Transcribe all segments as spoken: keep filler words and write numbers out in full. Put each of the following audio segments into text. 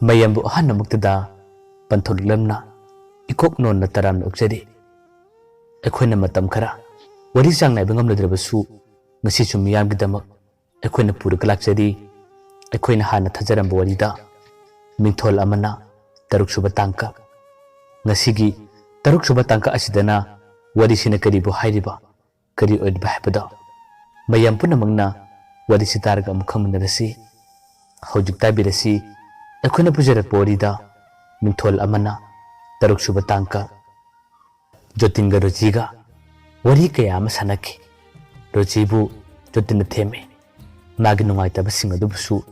ꯃꯌꯥꯝꯕꯨ ꯑꯍꯥꯟꯕꯃꯛꯇꯗ ꯄꯟꯊꯧꯂꯨꯛꯂꯝꯅ ꯏꯀꯣꯛ ꯅꯣꯟꯅ ꯇꯔꯥꯝꯅ ꯑꯣꯛꯆꯔꯤ꯫ ꯑꯩꯈꯣꯏꯅ ꯃꯇꯝ ꯈꯔ ꯋꯥꯔꯤ ꯆꯥꯡ ꯅꯥꯏꯕ ꯉꯝꯂꯨꯗ꯭ꯔꯕꯁꯨ, ꯉꯁꯤꯁꯨ ꯃꯤꯌꯥꯝꯒꯤꯗꯃꯛ ꯑꯩꯈꯣꯏꯅ ꯄꯨꯔꯒ ꯂꯥꯛꯆꯔꯤ꯫ ꯑꯩꯈꯣꯏꯅ ꯍꯥꯟꯅ ꯊꯥꯖꯔꯝꯕ ꯋꯥꯔꯤꯗ ꯃꯤꯡꯊꯣꯜ ꯑꯃꯅ ꯇꯔꯨꯛ ꯁꯨꯕ ꯇꯥꯡꯀꯛ꯫ ꯉꯁꯤꯒꯤ ꯇꯔꯨꯛ ꯁꯨꯕ ꯇꯥꯡꯀꯛ ꯑꯁꯤꯗꯅ ꯋꯥꯔꯤꯁꯤꯅ ꯀꯔꯤꯕꯨ ꯍꯥꯏꯔꯤꯕ, ꯀꯔꯤ ꯑꯣꯏꯔꯤꯕ ꯍꯥꯏꯕꯗꯣ ꯃꯌꯥꯝ ꯄꯨꯝꯅꯃꯛꯅ ꯋꯥꯔꯤꯁꯤ ꯇꯥꯔꯒ ꯑꯃꯨꯛ ꯈꯪꯃꯤꯟꯅꯔꯁꯤ꯫ ꯍꯧꯖꯤꯛ ꯇꯥꯕꯤꯔꯁꯤ ꯑꯩꯈꯣꯏꯅ ꯄꯨꯖꯔꯛꯄ ꯋꯥꯔꯤꯗ ꯃꯤꯡꯊꯣꯜ ꯑꯃꯅ ꯇꯔꯨꯛ ꯁꯨꯕ ꯇꯥꯡꯀꯛ꯫ ꯖꯣꯇꯤꯟꯒ ꯔꯣꯖꯤꯒ ꯋꯥꯔꯤ ꯀꯌꯥ ꯑꯃ ꯁꯥꯟꯅꯈꯤ꯫ ꯔꯣꯖꯤꯕꯨ ꯖꯣꯇꯤꯟꯅ ꯊꯦꯝꯃꯤ꯫ ꯃꯥꯒꯤ ꯅꯨꯡꯉꯥꯏꯇꯕꯁꯤꯡ ꯑꯗꯨꯕꯨꯁꯨ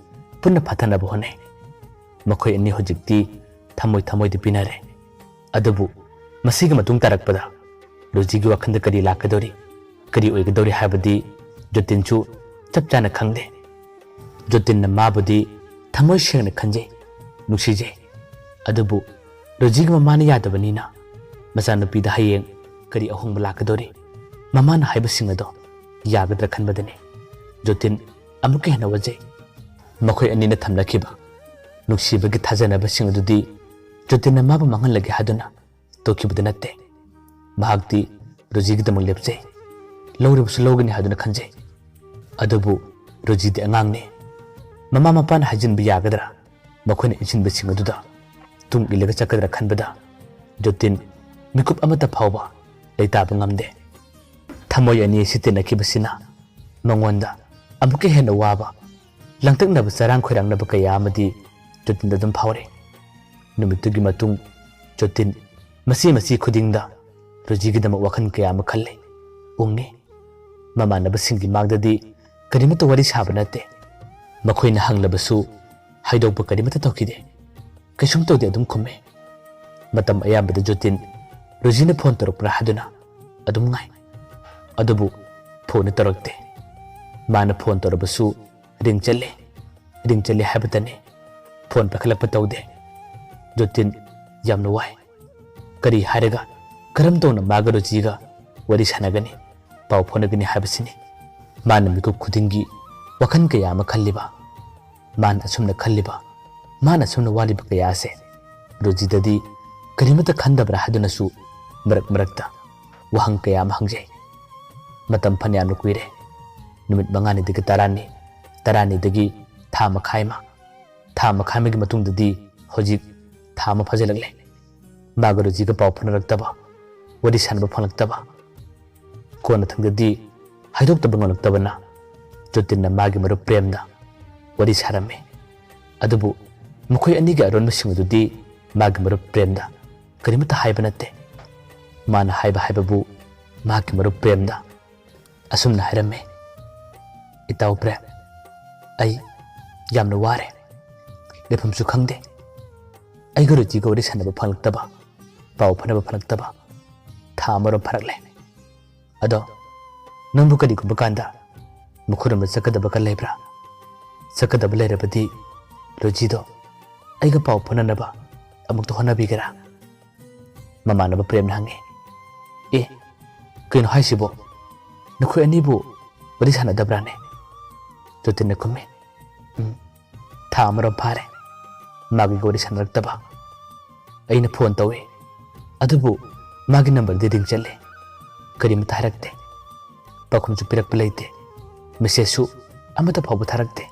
ꯄꯨꯟꯅ ꯐꯥꯊꯅꯕ ꯍꯣꯠꯅꯩ꯫ ꯃꯈꯣꯏ ꯑꯅꯤ ꯍꯧꯖꯤꯛꯇꯤ ꯊꯃꯣꯏ ꯊꯃꯣꯏꯗ ꯄꯤꯅꯔꯦ꯫ ꯑꯗꯨꯕꯨ ꯃꯁꯤꯒꯤ ꯃꯇꯨꯡ ꯇꯥꯔꯛꯄꯗ ꯔꯣꯖꯤꯒꯤ ꯋꯥꯈꯜꯗ ꯀꯔꯤ ꯂꯥꯛꯀꯗꯧꯔꯤ, ꯀꯔꯤ ꯑꯣꯏꯒꯗꯧꯔꯤ ꯍꯥꯏꯕꯗꯤ ꯖꯣꯇꯤꯟꯁꯨ ꯆꯞ ꯆꯥꯅ ꯈꯪꯗꯦ꯫ ꯖꯣꯇꯤꯟꯅ ꯃꯥꯕꯨꯗꯤ ꯊꯃꯣꯏ ꯁꯦꯡꯅ ꯈꯟꯖꯩ, ꯅꯨꯡꯁꯤꯖꯩ꯫ ꯑꯗꯨꯕꯨ ꯔꯣꯖꯤꯒꯤ ꯃꯃꯥꯅ ꯌꯥꯗꯕꯅꯤꯅ ꯃꯆꯥꯅꯨꯄꯤꯗ ꯍꯌꯦꯡ ꯀꯔꯤ ꯑꯍꯣꯡꯕ ꯂꯥꯛꯀꯗꯧꯔꯤ? ꯃꯃꯥꯅ ꯍꯥꯏꯕꯁꯤꯡ ꯑꯗꯣ ꯌꯥꯒꯗ꯭ꯔꯥ ꯈꯟꯕꯗꯅꯤ ꯖꯣꯇꯤꯟ ꯑꯃꯨꯛꯀ ꯍꯦꯟꯅ ꯋꯥꯖꯩ꯫ ꯃꯈꯣꯏ ꯑꯅꯤꯅ ꯊꯝꯅꯈꯤꯕ ꯅꯨꯡꯁꯤꯕꯒꯤ ꯊꯥꯖꯅꯕꯁꯤꯡ ꯑꯗꯨꯗꯤ ꯖꯣꯇꯤꯟꯅ ꯃꯥꯕꯨ ꯃꯥꯡꯍꯜꯂꯒꯦ ꯍꯥꯏꯗꯨꯅ ꯇꯣꯛꯈꯤꯕꯗ ꯅꯠꯇꯦ꯫ ꯃꯍꯥꯛꯇꯤ ꯔꯣꯖꯤꯒꯤꯗꯃꯛ ꯂꯦꯞꯆꯩ꯫ ꯂꯧꯔꯤꯕꯁꯨ ꯂꯧꯒꯅꯤ ꯍꯥꯏꯗꯨꯅ ꯈꯟꯖꯩ꯫ ꯑꯗꯨꯕꯨ ꯔꯣꯖꯤꯗꯤ ꯑꯉꯥꯡꯅꯤ꯫ ꯃꯃꯥ ꯃꯄꯥꯅ ꯍꯥꯏꯖꯤꯟꯕ ꯌꯥꯒꯗ꯭ꯔꯥ? ꯃꯈꯣꯏꯅ ꯏꯟꯁꯤꯟꯕꯁꯤꯡ ꯑꯗꯨꯗ ꯇꯨꯡ ꯏꯜꯂꯒ ꯆꯠꯀꯗ꯭ꯔꯥ ꯈꯟꯕꯗ ꯖꯣꯇꯤꯟ ꯃꯤꯀꯨꯞ ꯑꯃꯠꯇ ꯐꯥꯎꯕ ꯂꯩꯇꯥꯕ ꯉꯝꯗꯦ꯫ ꯊꯃꯣꯏ ꯑꯅꯤ ꯑꯁꯤ ꯇꯤꯟꯅꯈꯤꯕꯁꯤꯅ ꯃꯉꯣꯟꯗ ꯑꯃꯨꯛꯀ ꯍꯦꯟꯅ ꯋꯥꯕ, ꯂꯥꯡꯇꯛꯅꯕ, ꯆꯔꯥꯡ ꯈꯣꯏꯔꯥꯡꯅꯕ ꯀꯌꯥ ꯑꯃꯗꯤ ꯖꯣꯇꯤꯟꯗ ꯑꯗꯨꯝ ꯐꯥꯎꯔꯦ꯫ ꯅꯨꯃꯤꯠꯇꯨꯒꯤ ꯃꯇꯨꯡ ꯖꯣꯇꯤꯟ ꯃꯆꯤ ꯃꯆꯤ ꯈꯨꯗꯤꯡꯗ ꯔꯣꯖꯤꯒꯤꯗꯃꯛ ꯋꯥꯈꯜ ꯀꯌꯥ ꯑꯃ ꯈꯜꯂꯤ, ꯎꯡꯉꯤ꯫ ꯃꯃꯥꯟꯅꯕꯁꯤꯡꯒꯤ ꯃꯥꯡꯗꯗꯤ ꯀꯔꯤꯃꯠꯇ ꯋꯥꯔꯤ ꯁꯥꯕ ꯅꯠꯇꯦ꯫ ꯃꯈꯣꯏꯅ ꯍꯪꯂꯕꯁꯨ ꯍꯥꯏꯗꯣꯛꯄ ꯀꯔꯤꯃꯠꯇ ꯇꯧꯈꯤꯗꯦ꯫ ꯀꯩꯁꯨꯝ ꯇꯧꯗꯦ ꯑꯗꯨꯝ ꯈꯨꯝꯃꯤ꯫ ꯃꯇꯝ ꯑꯌꯥꯝꯕꯗ ꯖꯣꯇꯤꯟ ꯔꯣꯖꯤꯅ ꯐꯣꯟ ꯇꯧꯔꯛꯄ꯭ꯔꯥ ꯍꯥꯏꯗꯨꯅ ꯑꯗꯨꯝ ꯉꯥꯏ꯫ ꯑꯗꯨꯕꯨ ꯐꯣꯟꯗꯤ ꯇꯧꯔꯛꯇꯦ꯫ ꯃꯥꯅ ꯐꯣꯟ ꯇꯧꯔꯕꯁꯨ ꯔꯤꯡ ꯆꯠꯂꯦ, ꯔꯤꯡ ꯆꯠꯂꯦ ꯍꯥꯏꯕꯇꯅꯤ꯫ ꯐꯣꯟ ꯄꯥꯏꯈꯠꯂꯛꯄ ꯇꯧꯗꯦ꯫ ꯖꯣꯇꯤꯟ ꯌꯥꯝꯅ ꯋꯥꯏ꯫ ꯀꯔꯤ ꯍꯥꯏꯔꯒ ꯀꯔꯝ ꯇꯧꯅ ꯃꯥꯒ ꯔꯣꯖꯤꯒ ꯋꯥꯔꯤ ꯁꯥꯟꯅꯒꯅꯤ, ꯄꯥꯎ ꯐꯥꯎꯅꯒꯅꯤ ꯍꯥꯏꯕꯁꯤꯅꯤ꯫ ꯃꯥꯅ ꯃꯤꯀꯨꯞ ꯈꯨꯗꯤꯡꯒꯤ ꯋꯥꯈꯜ ꯀꯌꯥ ꯑꯃ ꯈꯜꯂꯤꯕ꯫ ꯃꯥꯅ ꯑꯁꯨꯝꯅ ꯈꯜꯂꯤꯕ ꯃꯥꯅ ꯑꯁꯨꯝꯅ ꯋꯥꯔꯤꯕ ꯀꯌꯥ ꯑꯁꯦ ꯔꯣꯖꯤꯗꯗꯤ ꯀꯔꯤꯃꯠꯇ ꯈꯟꯗꯕ꯭ꯔꯥ ꯍꯥꯏꯗꯨꯅꯁꯨ ꯃꯔꯛ ꯃꯔꯛꯇ ꯋꯥꯍꯪ ꯀꯌꯥ ꯑꯃ ꯍꯪꯖꯩ꯫ ꯃꯇꯝ ꯐꯅꯌꯥꯝꯅ ꯀꯨꯏꯔꯦ꯫ ꯅꯨꯃꯤꯠ ꯃꯉꯥꯅꯤꯗꯒꯤ ꯇꯔꯥꯅꯤ, ꯇꯔꯥꯅꯤꯗꯒꯤ ꯊꯥ ꯃꯈꯥꯏ ꯑꯃ, ꯊꯥ ꯃꯈꯥꯏ ꯑꯃꯒꯤ ꯃꯇꯨꯡꯗꯗꯤ ꯍꯧꯖꯤꯛ ꯊꯥ ꯑꯃ ꯐꯥꯖꯤꯜꯂꯛꯂꯦ꯫ ꯃꯥꯒ ꯔꯣꯖꯤꯒ ꯄꯥꯎ ꯐꯥꯎꯅꯔꯛꯇꯕ, ꯋꯥꯔꯤ ꯁꯥꯟꯅꯕ ꯐꯪꯂꯛꯇꯕ꯫ ꯀꯣꯟꯅꯊꯪꯗꯗꯤ ꯍꯥꯏꯗꯣꯛꯇꯕ ꯉꯝꯂꯛꯇꯕꯅ ꯖꯣꯇꯤꯟꯅ ꯃꯥꯒꯤ ꯃꯔꯨꯞ ꯄ꯭ꯔꯦꯝꯗ ꯋꯥꯔꯤ ꯁꯥꯔꯝꯃꯤ꯫ ꯑꯗꯨꯕꯨ ꯃꯈꯣꯏ ꯑꯅꯤꯒꯤ ꯑꯔꯣꯟꯕꯁꯤꯡ ꯑꯗꯨꯗꯤ ꯃꯥꯒꯤ ꯃꯔꯨꯞ ꯄ꯭ꯔꯦꯝꯗ ꯀꯔꯤꯃꯠꯇ ꯍꯥꯏꯕ ꯅꯠꯇꯦ꯫ ꯃꯥꯅ ꯍꯥꯏꯕ ꯍꯥꯏꯕꯕꯨ ꯃꯥꯒꯤ ꯃꯔꯨꯞ ꯄ꯭ꯔꯦꯝꯗ ꯑꯁꯨꯝꯅ ꯍꯥꯏꯔꯝꯃꯤ, "ꯏꯇꯥꯎ ꯄ꯭ꯔꯦꯝ, ꯑꯩ ꯌꯥꯝꯅ ꯋꯥꯔꯦ, ꯂꯩꯐꯝꯁꯨ ꯈꯪꯗꯦ꯫ ꯑꯩꯒ ꯔꯣꯖꯤꯒ ꯋꯥꯔꯤ ꯁꯥꯟꯅꯕ ꯐꯪꯂꯛꯇꯕ, ꯄꯥꯎ ꯐꯥꯎꯅꯕ ꯐꯪꯂꯛꯇꯕ ꯊꯥ ꯑꯃꯔꯣꯝ ꯐꯥꯔꯛꯂꯦ꯫ ꯑꯗꯣ ꯅꯪꯕꯨ ꯀꯔꯤꯒꯨꯝꯕ ꯀꯥꯟꯗ ꯃꯈꯣꯏꯔꯣꯝꯗ ꯆꯠꯀꯗꯕꯒ ꯂꯩꯕ꯭ꯔꯥ? ꯆꯠꯀꯗꯕ ꯂꯩꯔꯕꯗꯤ ꯔꯣꯖꯤꯗꯣ ꯑꯩꯒ ꯄꯥꯎ ꯐꯥꯎꯅꯅꯕ ꯑꯃꯨꯛꯇ ꯍꯣꯠꯅꯕꯤꯒꯦꯔꯥ?" ꯃꯃꯥꯟꯅꯕ ꯄ꯭ꯔꯦꯝꯅ ꯍꯪꯉꯤ꯫ "ꯑꯦ, ꯀꯩꯅꯣ ꯍꯥꯏꯁꯤꯕꯣ? ꯅꯈꯣꯏ ꯑꯅꯤꯕꯨ ꯋꯥꯔꯤ ꯁꯥꯟꯅꯗꯕ꯭ꯔꯥꯅꯦ?" ꯖꯣꯇꯤꯟꯅ ꯈꯨꯝꯃꯤ, "ꯎꯝ, ꯊꯥ ꯑꯃꯔꯣꯝ ꯐꯥꯔꯦ ꯃꯥꯒꯤ ꯋꯥꯔꯤ ꯁꯥꯟꯅꯔꯛꯇꯕ꯫ ꯑꯩꯅ ꯐꯣꯟ ꯇꯧꯏ, ꯑꯗꯨꯕꯨ ꯃꯥꯒꯤ ꯅꯝꯕꯔꯗꯤ ꯔꯤꯡ ꯆꯠꯂꯦ, ꯀꯔꯤꯃꯇ ꯍꯥꯏꯔꯛꯇꯦ꯫ ꯄꯥꯎꯈꯨꯝꯁꯨ ꯄꯤꯔꯛꯄ ꯂꯩꯇꯦ, ꯃꯦꯁꯦꯖꯁꯨ ꯑꯃꯠꯇ ꯐꯥꯎꯕ ꯊꯥꯔꯛꯇꯦ꯫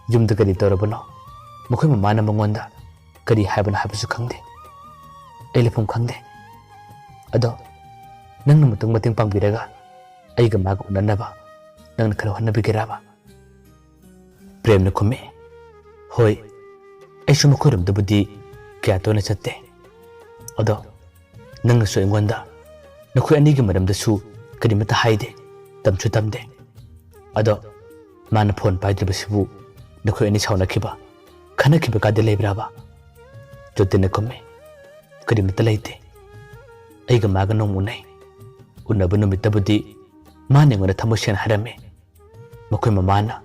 ꯌꯨꯝꯗ ꯀꯔꯤ ꯇꯧꯔꯕꯅꯣ? ꯃꯈꯣꯏ ꯃꯃꯥꯅ ꯃꯉꯣꯟꯗ ꯀꯔꯤ ꯍꯥꯏꯕꯅꯣ ꯍꯥꯏꯕꯁꯨ ꯈꯪꯗꯦ꯫ ꯑꯩ ꯂꯩꯐꯝ ꯈꯪꯗꯦ꯫ ꯑꯗꯣ ꯅꯪꯅ ꯑꯃꯨꯛꯇꯪ ꯃꯇꯦꯡ ꯄꯥꯡꯕꯤꯔꯒ ꯑꯩꯒ ꯃꯥꯒ ꯎꯅꯅꯕ ꯅꯪꯅ ꯈꯔ ꯍꯣꯠꯅꯕꯤꯒꯦꯔꯕ?" ꯄ꯭ꯔꯦꯝꯅ ꯈꯨꯝꯃꯤ, "ꯍꯣꯏ, ꯑꯩꯁꯨ ꯃꯈꯣꯏꯔꯣꯝꯗꯕꯨꯗꯤ ꯀꯌꯥ ꯇꯣꯏꯅ ꯆꯠꯇꯦ꯫ ꯑꯗꯣ ꯅꯪꯅꯁꯨ ꯑꯩꯉꯣꯟꯗ ꯅꯈꯣꯏ ꯑꯅꯤꯒꯤ ꯃꯔꯝꯗꯁꯨ ꯀꯔꯤꯃꯠꯇ ꯍꯥꯏꯗꯦ, ꯇꯝꯁꯨ ꯇꯝꯗꯦ꯫ ꯑꯗꯣ ꯃꯥꯅ ꯐꯣꯟ ꯄꯥꯏꯗ꯭ꯔꯤꯕꯁꯤꯕꯨ ꯅꯈꯣꯏ ꯑꯅꯤ ꯁꯥꯎꯅꯈꯤꯕ, ꯈꯟꯅꯈꯤꯕ ꯀꯥꯗꯤ ꯂꯩꯕ꯭ꯔꯕ?" ꯖꯣꯇꯤꯟꯅ ꯈꯨꯝꯃꯤ, "ꯀꯔꯤꯃꯠꯇ ꯂꯩꯇꯦ꯫ ꯑꯩꯒ ꯃꯥꯒ ꯅꯣꯡꯃ ꯎꯅꯩ꯫ ꯎꯅꯕ ꯅꯨꯃꯤꯠꯇꯕꯨꯗꯤ ꯃꯥꯅ ꯑꯩꯉꯣꯟꯗ ꯊꯃꯣꯏ ꯁꯦꯡꯅ ꯍꯥꯏꯔꯝꯃꯤ꯫ ꯃꯈꯣꯏ ꯃꯃꯥꯅ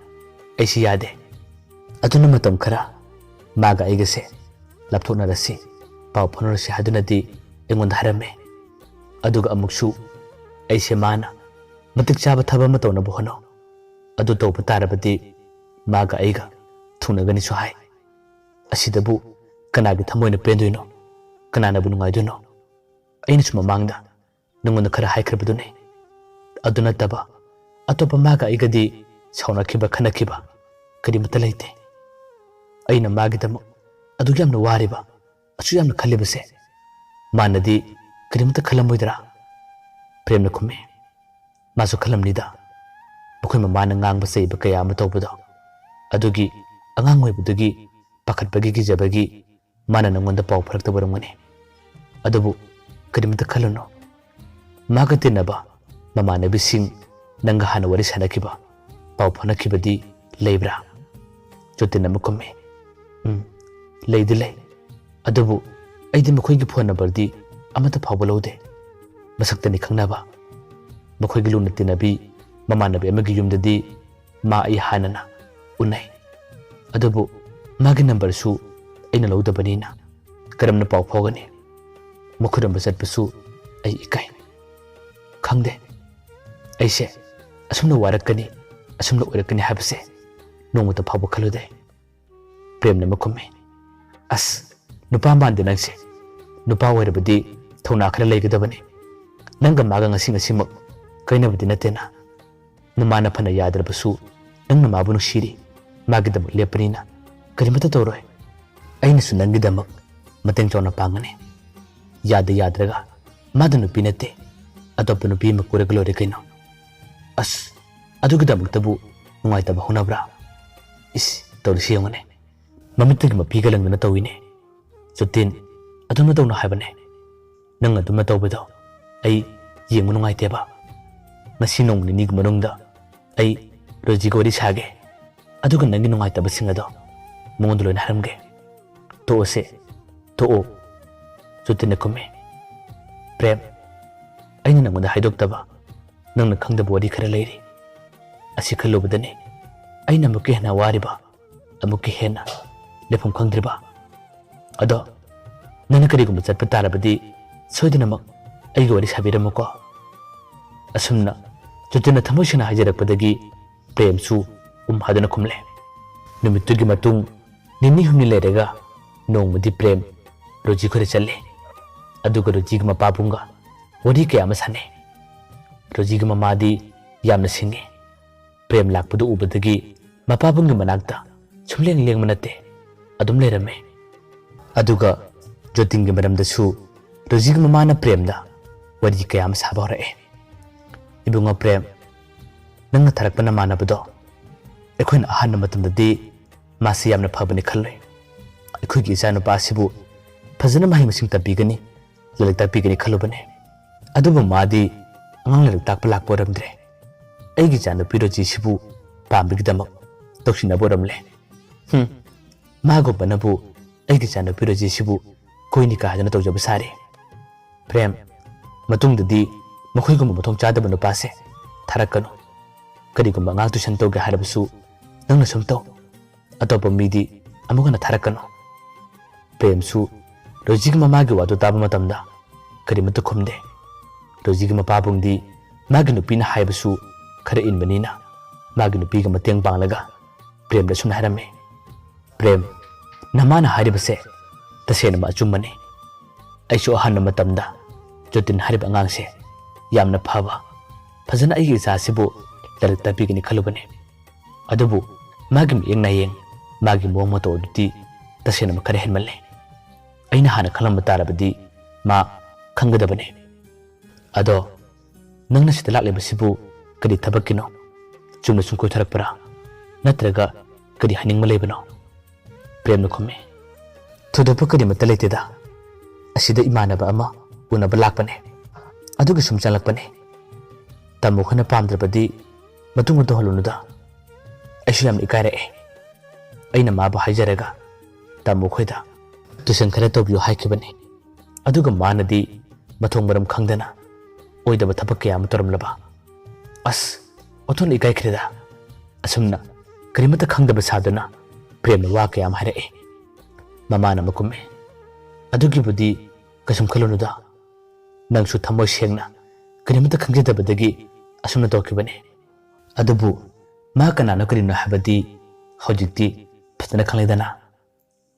ꯑꯩꯁꯤ ꯌꯥꯗꯦ꯫ ꯑꯗꯨꯅ ꯃꯇꯝ ꯈꯔ ꯃꯥꯒ ꯑꯩꯒꯁꯦ ꯂꯥꯞꯊꯣꯛꯅꯔꯁꯤ, ꯄꯥꯎ ꯐꯥꯎꯅꯔꯁꯤ ꯍꯥꯏꯗꯨꯅꯗꯤ ꯑꯩꯉꯣꯟꯗ ꯍꯥꯏꯔꯝꯃꯤ꯫ ꯑꯗꯨꯒ ꯑꯃꯨꯛꯁꯨ ꯑꯩꯁꯦ ꯃꯥꯅ ꯃꯇꯤꯛ ꯆꯥꯕ ꯊꯕꯛ ꯑꯃ ꯇꯧꯅꯕ ꯍꯣꯠꯅꯧ꯫ ꯑꯗꯨ ꯇꯧꯕ ꯇꯥꯔꯕꯗꯤ ꯃꯥꯒ ꯑꯩꯒ ꯊꯨꯡꯅꯒꯅꯤꯁꯨ ꯍꯥꯏ꯫ ꯑꯁꯤꯗꯕꯨ ꯀꯅꯥꯒꯤ ꯊꯃꯣꯏꯅ ꯄꯦꯟꯗꯣꯏꯅꯣ? ꯀꯅꯥꯅꯕꯨ ꯅꯨꯡꯉꯥꯏꯗꯣꯏꯅꯣ? ꯑꯩꯅꯁꯨ ꯃꯃꯥꯡꯗ ꯅꯉꯣꯟꯗ ꯈꯔ ꯍꯥꯏꯈ꯭ꯔꯕꯗꯨꯅꯤ꯫ ꯑꯗꯨ ꯅꯠꯇꯕ ꯑꯇꯣꯞꯄ ꯃꯥꯒ ꯑꯩꯒꯗꯤ ꯁꯥꯎꯅꯈꯤꯕ, ꯈꯠꯅꯈꯤꯕ ꯀꯔꯤꯃꯠꯇ ꯂꯩꯇꯦ꯫ ꯑꯩꯅ ꯃꯥꯒꯤꯗꯃꯛ ꯑꯗꯨꯛ ꯌꯥꯝꯅ ꯋꯥꯔꯤꯕ, ꯑꯁꯨꯛ ꯌꯥꯝꯅ ꯈꯜꯂꯤꯕꯁꯦ ꯃꯥꯅꯗꯤ ꯀꯔꯤꯃꯠꯇ ꯈꯜꯂꯝꯃꯣꯏꯗ꯭ꯔꯥ? ꯄ꯭ꯔꯦꯝꯅ ꯈꯨꯝꯃꯤ, ꯃꯥꯁꯨ ꯈꯜꯂꯝꯅꯤꯗ꯫ ꯃꯈꯣꯏ ꯃꯃꯥꯅ ꯉꯥꯡꯕ ꯆꯩꯕ ꯀꯌꯥ ꯑꯃ ꯇꯧꯕꯗꯣ, ꯑꯗꯨꯒꯤ ꯑꯉꯥꯡ ꯑꯣꯏꯕꯗꯨꯒꯤ ꯄꯥꯈꯠꯄꯒꯤ, ꯀꯤꯖꯕꯒꯤ ꯃꯥꯅ ꯅꯪꯉꯣꯟꯗ ꯄꯥꯎ ꯐꯥꯎꯔꯛꯇꯕ ꯑꯣꯏꯔꯝꯒꯅꯤ꯫ ꯑꯗꯨꯕꯨ ꯀꯔꯤꯃꯠꯇ ꯈꯜꯂꯨꯅꯨ꯫ ꯃꯥꯒ ꯇꯤꯟꯅꯕ ꯃꯃꯥꯟꯅꯕꯤꯁꯤꯡ, ꯅꯪꯒ ꯍꯥꯟꯅ ꯋꯥꯔꯤ ꯁꯥꯟꯅꯈꯤꯕ, ꯄꯥꯎ ꯐꯥꯎꯅꯈꯤꯕꯗꯤ ꯂꯩꯕ꯭ꯔꯥ? ꯖꯣꯇꯤꯟ ꯑꯃꯨꯛ ꯈꯨꯝꯃꯤ, ꯎꯝ, ꯂꯩꯗꯤ ꯂꯩ꯫ ꯑꯗꯨꯕꯨ ꯑꯩꯗꯤ ꯃꯈꯣꯏꯒꯤ ꯐꯣꯟ ꯅꯝꯕꯔꯗꯤ ꯑꯃꯠꯇ ꯐꯥꯎꯕ ꯂꯧꯗꯦ꯫ ꯃꯁꯛꯇꯅꯤ ꯈꯪꯅꯕ꯫ ꯃꯈꯣꯏꯒꯤ ꯂꯨꯅ ꯇꯤꯟꯅꯕꯤ ꯃꯃꯥꯟꯅꯕꯤ ꯑꯃꯒꯤ ꯌꯨꯝꯗꯗꯤ ꯃꯥ ꯑꯩ ꯍꯥꯟꯅꯅ ꯎꯅꯩ꯫ ꯑꯗꯨꯕꯨ ꯃꯥꯒꯤ ꯅꯝꯕꯔꯁꯨ ꯑꯩꯅ ꯂꯧꯗꯕꯅꯤꯅ ꯀꯔꯝꯅ ꯄꯥꯎ ꯐꯥꯎꯒꯅꯤ? ꯃꯈꯣꯏꯔꯣꯝꯗ ꯆꯠꯄꯁꯨ ꯑꯩ ꯏꯀꯥꯏ꯫ ꯈꯪꯗꯦ, ꯑꯩꯁꯦ ꯑꯁꯨꯝꯅ ꯋꯥꯔꯛꯀꯅꯤ, ꯑꯁꯨꯝꯅ ꯑꯣꯏꯔꯛꯀꯅꯤ ꯍꯥꯏꯕꯁꯦ ꯅꯣꯡꯃꯇ ꯐꯥꯎꯕ ꯈꯜꯂꯨꯗꯦ꯫ ꯄ꯭ꯔꯦꯝꯅ ꯑꯃꯨꯛ ꯈꯨꯝꯃꯤ, ꯑꯁ, ꯅꯨꯄꯥ ꯃꯥꯟꯗꯦ ꯅꯪꯁꯦ꯫ ꯅꯨꯄꯥ ꯑꯣꯏꯔꯕꯗꯤ ꯊꯧꯅꯥ ꯈꯔ ꯂꯩꯒꯗꯕꯅꯤ꯫ ꯅꯪꯒ ꯃꯥꯒ ꯉꯁꯤ ꯉꯁꯤꯃꯛ ꯀꯥꯏꯅꯕꯗꯤ ꯅꯠꯇꯦꯅ꯫ ꯅꯃꯥꯅ ꯐꯅ ꯌꯥꯗ꯭ꯔꯕꯁꯨ ꯅꯪꯅ ꯃꯥꯕꯨ ꯅꯨꯡꯁꯤꯔꯤ, ꯃꯥꯒꯤꯗꯃꯛ ꯂꯦꯞꯄꯅꯤꯅ ꯀꯔꯤꯃꯠꯇ ꯇꯧꯔꯣꯏ꯫ ꯑꯩꯅꯁꯨ ꯅꯪꯒꯤꯗꯃꯛ ꯃꯇꯦꯡ ꯆꯥꯎꯅ ꯄꯥꯡꯒꯅꯤ꯫ ꯌꯥꯗ ꯌꯥꯗ꯭ꯔꯒ ꯃꯥꯗ ꯅꯨꯄꯤ ꯅꯠꯇꯦ, ꯑꯇꯣꯞꯄ ꯅꯨꯄꯤ ꯑꯃ ꯀꯣꯏꯔꯒ ꯂꯣꯏꯔꯦ ꯀꯩꯅꯣ꯫ ꯑꯁ, ꯑꯗꯨꯒꯤꯗꯃꯛꯇꯕꯨ ꯅꯨꯡꯉꯥꯏꯇꯕ ꯍꯧꯅꯕ꯭ꯔꯥ? ꯏꯁ, ꯇꯧꯔꯤꯁꯤ ꯌꯦꯡꯉꯨꯅꯦ꯫ ꯃꯃꯤꯠꯇꯒꯤ ꯃꯄꯤ ꯀꯂꯪꯗꯅ ꯇꯧꯏꯅꯦ꯫ ꯖꯣꯇꯤꯟ, ꯑꯗꯨꯝꯅ ꯇꯧꯅꯨ ꯍꯥꯏꯕꯅꯦ꯫ ꯅꯪ ꯑꯗꯨꯝꯅ ꯇꯧꯕꯗꯣ ꯑꯩ ꯌꯦꯡꯕ ꯅꯨꯡꯉꯥꯏꯇꯦꯕ꯫ ꯉꯁꯤ ꯅꯣꯡ ꯅꯤꯅꯤꯒꯤ ꯃꯅꯨꯡꯗ ꯑꯩ ꯔꯣꯖꯤꯒ ꯋꯥꯔꯤ ꯁꯥꯒꯦ꯫ ꯑꯗꯨꯒ ꯅꯪꯒꯤ ꯅꯨꯡꯉꯥꯏꯇꯕꯁꯤꯡ ꯑꯗꯣ ꯃꯉꯣꯟꯗ ꯂꯣꯏꯅ ꯍꯥꯏꯔꯝꯒꯦ꯫ ꯇꯣꯛꯑꯁꯦ, ꯇꯣꯛꯑꯣ꯫ ꯖꯣꯇꯤꯟꯅ ꯈꯨꯝꯃꯤ꯫ ꯄ꯭ꯔꯦꯝ, ꯑꯩꯅ ꯅꯪꯉꯣꯟꯗ ꯍꯥꯏꯗꯣꯛꯇꯕ ꯅꯪꯅ ꯈꯪꯗꯕ ꯋꯥꯔꯤ ꯈꯔ ꯂꯩꯔꯤ꯫ ꯑꯁꯤ ꯈꯜꯂꯨꯕꯗꯅꯤ ꯑꯩꯅ ꯑꯃꯨꯛꯀ ꯍꯦꯟꯅ ꯋꯥꯔꯤꯕ, ꯑꯃꯨꯛꯀ ꯍꯦꯟꯅ ꯂꯩꯐꯝ ꯈꯪꯗ꯭ꯔꯤꯕ꯫ ꯑꯗꯣ ꯅꯪꯅ ꯀꯔꯤꯒꯨꯝꯕ ꯆꯠꯄ ꯇꯥꯔꯕꯗꯤ ꯁꯣꯏꯗꯅꯃꯛ ꯑꯩꯒ ꯋꯥꯔꯤ ꯁꯥꯕꯤꯔꯝꯃꯨꯀꯣ꯫ ꯑꯁꯨꯝꯅ ꯖꯣꯇꯤꯟꯅ ꯊꯃꯣꯏ ꯁꯦꯡꯅ ꯍꯥꯏꯖꯔꯛꯄꯗꯒꯤ ꯄ꯭ꯔꯦꯝꯁꯨ ꯎꯝ ꯍꯥꯏꯗꯨꯅ ꯈꯨꯝꯂꯦ꯫ ꯅꯨꯃꯤꯠꯇꯨꯒꯤ ꯃꯇꯨꯡ ꯅꯤꯅꯤ ꯍꯨꯝꯅꯤ ꯂꯩꯔꯒ ꯅꯣꯡꯃꯗꯤ ꯄ꯭ꯔꯦꯝ ꯔꯣꯖꯤ ꯈꯣꯏꯗ ꯆꯠꯂꯦ꯫ ꯑꯗꯨꯒ ꯔꯣꯖꯤꯒꯤ ꯃꯄꯥꯕꯨꯡꯒ ꯋꯥꯔꯤ ꯀꯌꯥ ꯑꯃ ꯁꯥꯟꯅꯩ꯫ ꯔꯣꯖꯤꯒꯤ ꯃꯃꯥꯗꯤ ꯌꯥꯝꯅ ꯁꯤꯡꯉꯤ꯫ ꯄ꯭ꯔꯦꯝ ꯂꯥꯛꯄꯗꯨ ꯎꯕꯗꯒꯤ ꯃꯄꯥꯕꯨꯡꯒꯤ ꯃꯅꯥꯛꯇ ꯁꯨꯝꯂꯦꯡ ꯂꯦꯡꯕ ꯅꯠꯇꯦ, ꯑꯗꯨꯝ ꯂꯩꯔꯝꯃꯦ꯫ ꯑꯗꯨꯒ ꯖꯣꯇꯤꯟꯒꯤ ꯃꯔꯝꯗꯁꯨ ꯔꯣꯖꯤꯒꯤ ꯃꯃꯥꯅ ꯄ꯭ꯔꯦꯝꯗ ꯋꯥꯔꯤ ꯀꯌꯥ ꯑꯃ ꯁꯥꯕ ꯍꯧꯔꯛꯑꯦ꯫ "ꯏꯕꯨꯡꯉꯣ ꯄ꯭ꯔꯦꯝ, ꯅꯪꯅ ꯊꯥꯔꯛꯄ ꯅꯃꯥꯟꯅꯕꯗꯣ ꯑꯩꯈꯣꯏꯅ ꯑꯍꯥꯟꯕ ꯃꯇꯝꯗꯗꯤ ꯃꯥꯁꯤ ꯌꯥꯝꯅ ꯐꯕꯅꯤ ꯈꯜꯂꯨꯏ꯫ ꯑꯩꯈꯣꯏꯒꯤ ꯏꯆꯥꯅꯨꯄꯥ ꯑꯁꯤꯕꯨ ꯐꯖꯅ ꯃꯍꯩ ꯃꯁꯤꯡ ꯇꯝꯕꯤꯒꯅꯤ, ꯂꯥꯏꯔꯤꯛ ꯇꯥꯛꯄꯤꯒꯅꯤ ꯈꯜꯂꯨꯕꯅꯤ꯫ ꯑꯗꯨꯕꯨ ꯃꯥꯗꯤ ꯑꯉꯥꯡ ꯂꯥꯏꯔꯤꯛ ꯇꯥꯛꯄ ꯂꯥꯛꯄ ꯑꯣꯏꯔꯝꯗ꯭ꯔꯦ꯫ ꯑꯩꯒꯤ ꯏꯆꯥꯅꯨꯄꯤ ꯔꯣꯖꯤꯁꯤꯕꯨ ꯄꯥꯝꯕꯒꯤꯗꯃꯛ ꯇꯧꯁꯤꯟꯅꯕ ꯑꯣꯏꯔꯝꯂꯦ꯫ ꯍꯨꯝ, ꯃꯥꯒꯨꯝꯕꯅꯕꯨ ꯑꯩꯒꯤ ꯏꯆꯥꯅꯨꯄꯤ ꯔꯣꯖꯤꯁꯤꯕꯨ ꯀꯣꯏꯅꯤ ꯀꯥꯗꯅ ꯇꯧꯖꯕ ꯁꯥꯔꯤ꯫ ꯄ꯭ꯔꯦꯝ, ꯃꯇꯨꯡꯗꯗꯤ ꯃꯈꯣꯏꯒꯨꯝꯕ ꯃꯊꯣꯡ ꯆꯥꯗꯕ ꯅꯨꯄꯥꯁꯦ ꯊꯥꯔꯛꯀꯅꯨ꯫ ꯀꯔꯤꯒꯨꯝꯕ ꯑꯉꯥꯡ ꯇꯨꯏꯁꯟ ꯇꯧꯒꯦ ꯍꯥꯏꯔꯕꯁꯨ ꯅꯪꯅ ꯁꯨꯝ ꯇꯧ꯫ ꯑꯇꯣꯞꯄ ꯃꯤꯗꯤ ꯑꯃꯨꯛ ꯍꯟꯅ ꯊꯥꯔꯛꯀꯅꯨ꯫" ꯄ꯭ꯔꯦꯝꯁꯨ ꯔꯣꯖꯤꯒꯤ ꯃꯃꯥꯒꯤ ꯋꯥꯗꯨ ꯇꯥꯕ ꯃꯇꯝꯗ ꯀꯔꯤꯃꯠꯇ ꯈꯨꯝꯗꯦ꯫ ꯔꯣꯖꯤꯒꯤ ꯃꯄꯥꯕꯨꯡꯗꯤ ꯃꯥꯒꯤ ꯅꯨꯄꯤꯅ ꯍꯥꯏꯕꯁꯨ ꯈꯔ ꯏꯟꯕꯅꯤꯅ ꯃꯥꯒꯤ ꯅꯨꯄꯤꯒ ꯃꯇꯦꯡ ꯄꯥꯡꯂꯒ ꯄ꯭ꯔꯦꯝꯗ ꯁꯨꯝꯅ ꯍꯥꯏꯔꯝꯃꯤ, "ꯄ꯭ꯔꯦꯝ, ꯅꯃꯥꯅ ꯍꯥꯏꯔꯤꯕꯁꯦ ꯇꯁꯦꯡꯅꯃꯛ ꯑꯆꯨꯝꯕꯅꯤ꯫ ꯑꯩꯁꯨ ꯑꯍꯥꯟꯕ ꯃꯇꯝꯗ ꯖꯣꯇꯤꯟ ꯍꯥꯏꯔꯤꯕ ꯑꯉꯥꯡꯁꯦ ꯌꯥꯝꯅ ꯐꯕ, ꯐꯖꯅ ꯑꯩꯒꯤ ꯏꯆꯥꯁꯤꯕꯨ ꯂꯥꯏꯔꯤꯛ ꯇꯥꯛꯄꯤꯒꯅꯤ ꯈꯜꯂꯨꯕꯅꯤ꯫ ꯑꯗꯨꯕꯨ ꯃꯥꯒꯤ ꯃꯤꯠꯌꯦꯡ ꯅꯥꯌꯦꯡ, ꯃꯥꯒꯤ ꯃꯑꯣꯡ ꯃꯇꯧ ꯑꯗꯨꯗꯤ ꯇꯁꯦꯡꯅꯃꯛ ꯈꯔ ꯍꯦꯟꯃꯜꯂꯦ꯫ ꯑꯩꯅ ꯍꯥꯟꯅ ꯈꯜꯂꯝꯕ ꯇꯥꯔꯕꯗꯤ ꯃꯥ ꯈꯪꯒꯗꯕꯅꯤ꯫ ꯑꯗꯣ ꯅꯪꯅ ꯁꯤꯗ ꯂꯥꯛꯂꯤꯕꯁꯤꯕꯨ ꯀꯔꯤ ꯊꯕꯛꯀꯤꯅꯣ? ꯆꯨꯝꯅ ꯁꯨꯝ ꯀꯣꯏꯊꯣꯔꯛꯄꯔꯥ? ꯅꯠꯇ꯭ꯔꯒ ꯀꯔꯤ ꯍꯥꯏꯅꯤꯡꯕ ꯂꯩꯕꯅꯣ?" ꯄ꯭ꯔꯦꯝꯅ ꯈꯨꯝꯃꯤ, "ꯊꯣꯏꯗꯣꯛꯄ ꯀꯔꯤꯃꯠꯇ ꯂꯩꯇꯦꯗ꯫ ꯑꯁꯤꯗ ꯏꯃꯥꯟꯅꯕ ꯑꯃ ꯎꯅꯕ ꯂꯥꯛꯄꯅꯦ꯫ ꯑꯗꯨꯒꯤ ꯁꯨꯝ ꯆꯪꯂꯛꯄꯅꯦ꯫ ꯇꯥꯃꯣ ꯈꯣꯏꯅ ꯄꯥꯝꯗ꯭ꯔꯕꯗꯤ ꯃꯇꯨꯡ ꯇꯧꯍꯜꯂꯨꯅꯨꯗ꯫ ꯑꯩꯁꯨ ꯌꯥꯝꯅ ꯏꯀꯥꯏꯔꯛꯑꯦ꯫ ꯑꯩꯅ ꯃꯥꯕꯨ ꯍꯥꯏꯖꯔꯒ ꯇꯥꯃꯣ ꯈꯣꯏꯗ ꯇꯨꯏꯁꯟ ꯈꯔ ꯇꯧꯕꯤꯌꯨ ꯍꯥꯏꯈꯤꯕꯅꯤ꯫ ꯑꯗꯨꯒ ꯃꯥꯅꯗꯤ ꯃꯊꯣꯡ ꯃꯔꯝ ꯈꯪꯗꯅ ꯑꯣꯏꯗꯕ ꯊꯕꯛ ꯀꯌꯥ ꯑꯃ ꯇꯧꯔꯝꯂꯕ꯫ ꯑꯁ, ꯑꯣꯟꯊꯣꯛꯅ ꯏꯀꯥꯏꯈ꯭ꯔꯦꯗ꯫" ꯑꯁꯨꯝꯅ ꯀꯔꯤꯃꯠꯇ ꯈꯪꯗꯕ ꯁꯥꯗꯨꯅ ꯄ꯭ꯔꯦꯝꯅ ꯋꯥ ꯀꯌꯥ ꯑꯃ ꯍꯥꯏꯔꯛꯏ꯫ ꯃꯃꯥꯅ ꯑꯃꯨꯛ ꯈꯨꯝꯃꯤ, "ꯑꯗꯨꯒꯤꯕꯨꯗꯤ ꯀꯩꯁꯨꯝ ꯈꯜꯂꯨꯅꯨꯗ꯫ ꯅꯪꯁꯨ ꯊꯃꯣꯏ ꯁꯦꯡꯅ ꯀꯔꯤꯃꯠꯇ ꯈꯪꯖꯗꯕꯗꯒꯤ ꯑꯁꯨꯝꯅ ꯇꯧꯈꯤꯕꯅꯤ꯫ ꯑꯗꯨꯕꯨ ꯃꯥ ꯀꯅꯥꯅꯣ ꯀꯔꯤꯅꯣ ꯍꯥꯏꯕꯗꯤ ꯍꯧꯖꯤꯛꯇꯤ ꯐꯖꯅ ꯈꯪꯂꯦꯗꯅ꯫